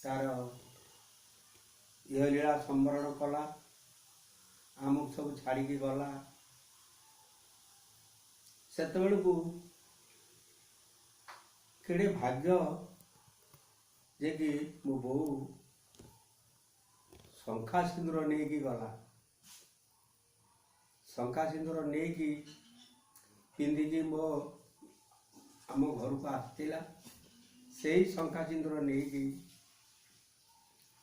ତାର ଇହଲୀଳା ସମ୍ବରଣ କଲା, ଆମକୁ ସବୁ ଛାଡ଼ିକି ଗଲା। ସେତେବେଳକୁ କେଡ଼େ ଭାଗ୍ୟ ଯେ କି ମୋ ବୋଉ ଶଙ୍ଖା ସିନ୍ଦୁର ନେଇକି ଗଲା। ଶଙ୍ଖା ସିନ୍ଦୁର ନେଇକି ପିନ୍ଧିକି ମୋ ଆମ ଘରକୁ ଆସିଥିଲା। ସେଇ ଶଙ୍ଖା ସିନ୍ଦୁର ନେଇକି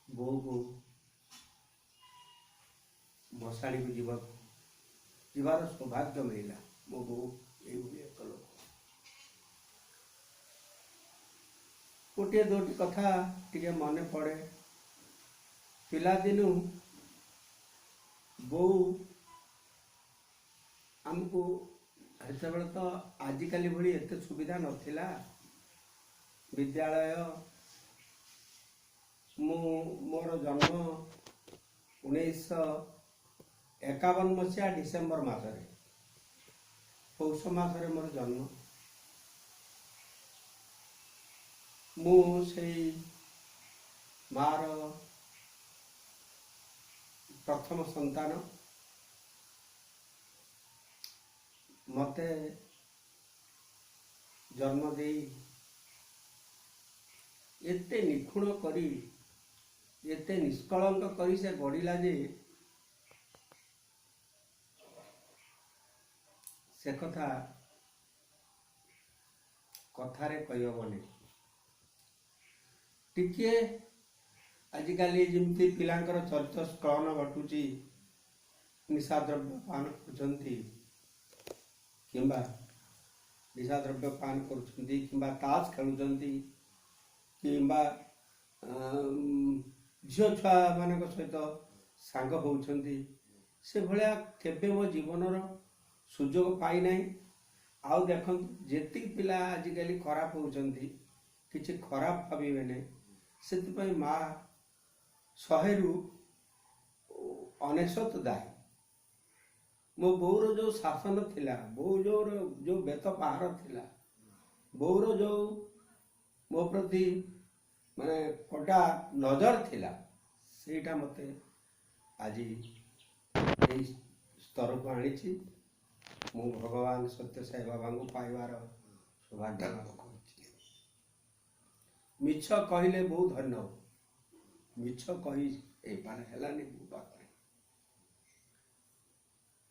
ବୋଉକୁ ମଶାଣିକୁ ଯିବାର ସୌଭାଗ୍ୟ ମିଳିଲା। ମୋ ବୋଉ ଏଇଭଳି ଏକ ଲୋକ। ଗୋଟିଏ ଦୁଇଟି କଥା ଟିକେ ମନେ ପଡ଼େ। ପିଲାଦିନୁ ବୋଉ ଆମକୁ, ସେତେବେଳେ ତ ଆଜିକାଲି ଭଳି ଏତେ ସୁବିଧା ନଥିଲା ବିଦ୍ୟାଳୟ। ମୁଁ ମୋର ଜନ୍ମ 1951 ମସିହା ଡିସେମ୍ବର ମାସରେ, ପୌଷ ମାସରେ ମୋର ଜନ୍ମ। ମୁଁ ସେଇ ମାଆର ପ୍ରଥମ ସନ୍ତାନ। ମୋତେ ଜନ୍ମ ଦେଇ ଏତେ ନିଖୁଣ କରି, ଏତେ ନିଷ୍କଳଙ୍କ କରି ସେ ଗଢ଼ିଲା ଯେ ସେ କଥା କଥାରେ କହିହେବନି। ଟିକିଏ ଆଜିକାଲି ଯେମିତି ପିଲାଙ୍କର ଚରିତ୍ର ସ୍ଖଳନ ଘଟୁଛି, ନିଶାଦ୍ରବ୍ୟ ପାନ କରୁଛନ୍ତି କିମ୍ବା ନିଶାଦ୍ରବ୍ୟ ପାନ କରୁଛନ୍ତି କିମ୍ବା ତାସ ଖେଳୁଛନ୍ତି କିମ୍ବା ଝିଅ ଛୁଆମାନଙ୍କ ସହିତ ସାଙ୍ଗ ହେଉଛନ୍ତି, ସେଭଳିଆ କେବେ ମୋ ଜୀବନର ସୁଯୋଗ ପାଇନାହିଁ। ଆଉ ଦେଖନ୍ତୁ, ଯେତିକି ପିଲା ଆଜିକାଲି ଖରାପ ହେଉଛନ୍ତି, କିଛି ଖରାପ ଭାବିବେ ନାହିଁ, ସେଥିପାଇଁ ମା 100ରୁ 99 ଦାୟୀ। ମୋ ବୋଉର ଯେଉଁ ଶାସନ ଥିଲା, ବୋଉ ଯେଉଁ ବେତ ପାହାର ଥିଲା, ବୋଉର ଯେଉଁ ମୋ ପ୍ରତି ମାନେ କଡ଼ା ନଜର ଥିଲା, ସେଇଟା ମୋତେ ଆଜି ଏଇ ସ୍ତରକୁ ଆଣିଛି। ମୁଁ ଭଗବାନ ସତ୍ୟ ସାଇ ବାବାଙ୍କୁ ପାଇବାର ସୌଭାଗ୍ୟ ଲାଭ କରୁଛି। ମିଛ କହିଲେ ବହୁ ଧନ୍ୟ, ମିଛ କହି ହେଇପାରେ ହେଲାନି ମୋ ପାଖରେ।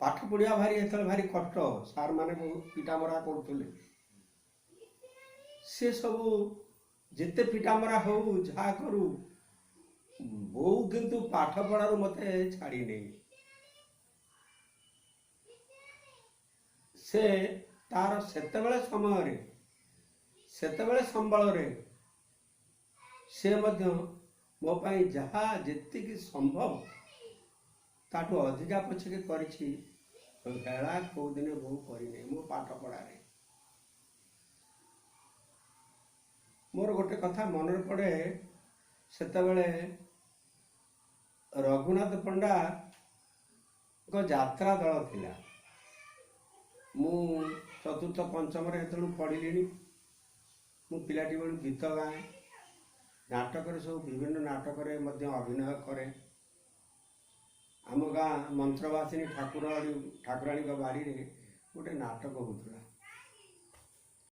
ପାଠ ପଢ଼ିବା ଭାରି ଏତେବେଳେ ଭାରି କଷ୍ଟ, ସାର୍ ମାନେ ବହୁତ ପିଟାମରା କରୁଥିଲେ। ସେ ସବୁ ଯେତେ ପିଟାମରା ହଉ ଯାହା କରୁ, ବୋଉ କିନ୍ତୁ ପାଠ ପଢ଼ାରୁ ମୋତେ ଛାଡ଼ିନି। ସେ ତାର ସେତେବେଳେ ସମୟରେ, ସେତେବେଳେ ସମ୍ବଳରେ ସେ ମଧ୍ୟ ମୋ ପାଇଁ ଯାହା ଯେତିକି ସମ୍ଭବ ତାଠୁ ଅଧିକା ପଛକେ କରିଛି। ହେଳା କୋଉ ଦିନେ ବୋଉ କରିନି ମୋ ପାଠ ପଢ଼ାରେ। ମୋର ଗୋଟେ କଥା ମନରେ ପଡ଼େ, ସେତେବେଳେ ରଘୁନାଥ ପଣ୍ଡାଙ୍କ ଯାତ୍ରା ଦଳ ଥିଲା। ମୁଁ ଚତୁର୍ଥ ପଞ୍ଚମରେ ସେତେବେଳକୁ ପଢ଼ିଲିଣି। ମୁଁ ପିଲାଟି ବେଳୁ ଗୀତ ଗାଏ, ନାଟକରେ ସବୁ ବିଭିନ୍ନ ନାଟକରେ ମଧ୍ୟ ଅଭିନୟ କରେ। ଆମ ଗାଁ ମନ୍ତ୍ରବାସିନୀ ଠାକୁରାଣୀଙ୍କ ବାଡ଼ିରେ ଗୋଟେ ନାଟକ ହେଉଥିଲା।